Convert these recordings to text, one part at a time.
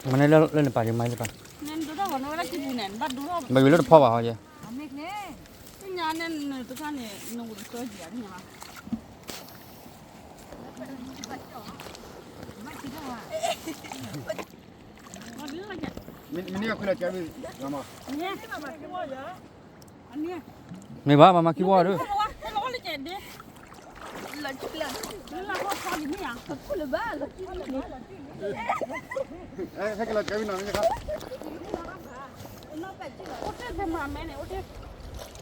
မ့ၢ်လၢလၢနပာ်ဒံးမၤလၢပာ်, ဘၣ်ယိၤလၢတဖီဘၣ်ဟီယဲ, ညါန့ၣ်တခါန့ၣ် နဝံၤကၠီယံၤန့ၣ်, မ့ၢ်ဘၣ်မၤမၤခံဝီဒီး, ဟဲက့ၤလီၤကဲဝံၤနီၤ,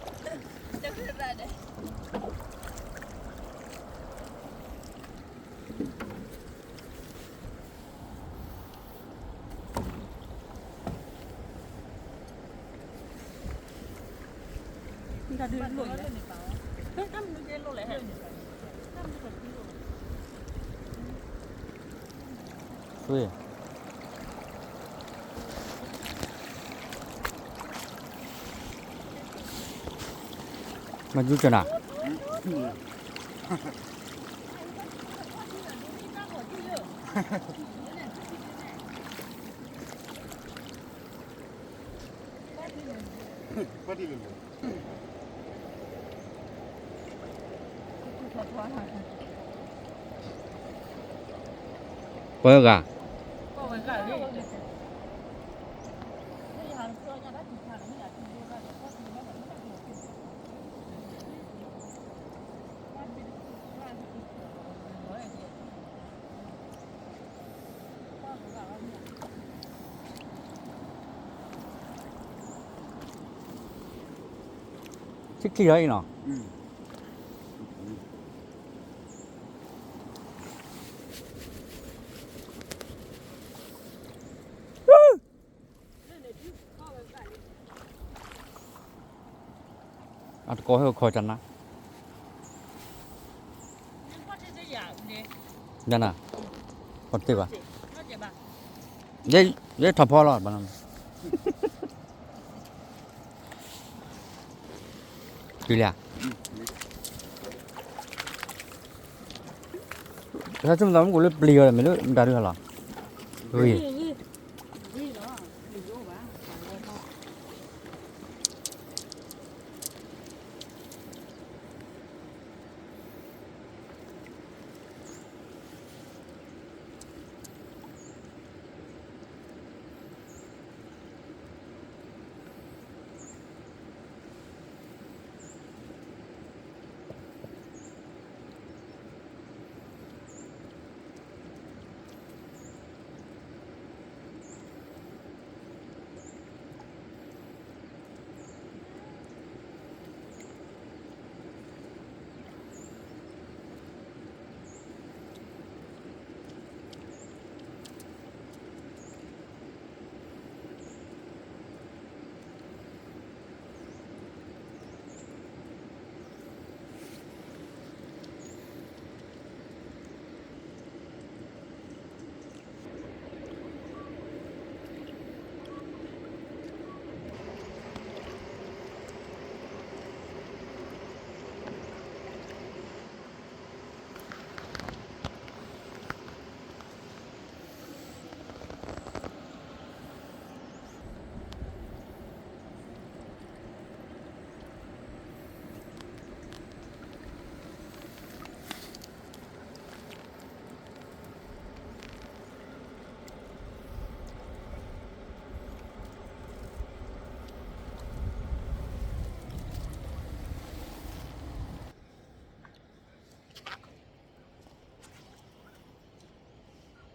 မၤကၠူကနၤ ပှၤဂၤ ဆံခံလီၤအံၤနီၤ. အတကိးဟဲခီကနၤ, ယနၤ, ပတ့ၢ်ဘၣ်, ယထီၣ်ဖီလီၤ, တုၤလံဧါ, တၢ်ဆိကမိၣ်သးမူကအိၣ်လၢပျံၤအီၤဒီး မ့ၢ်လၢမတၤဒုဟဲလီၤ, ဂ့ၤ, ဂ့ၤလီၤ, မ့ၢ်ယိဘၣ်,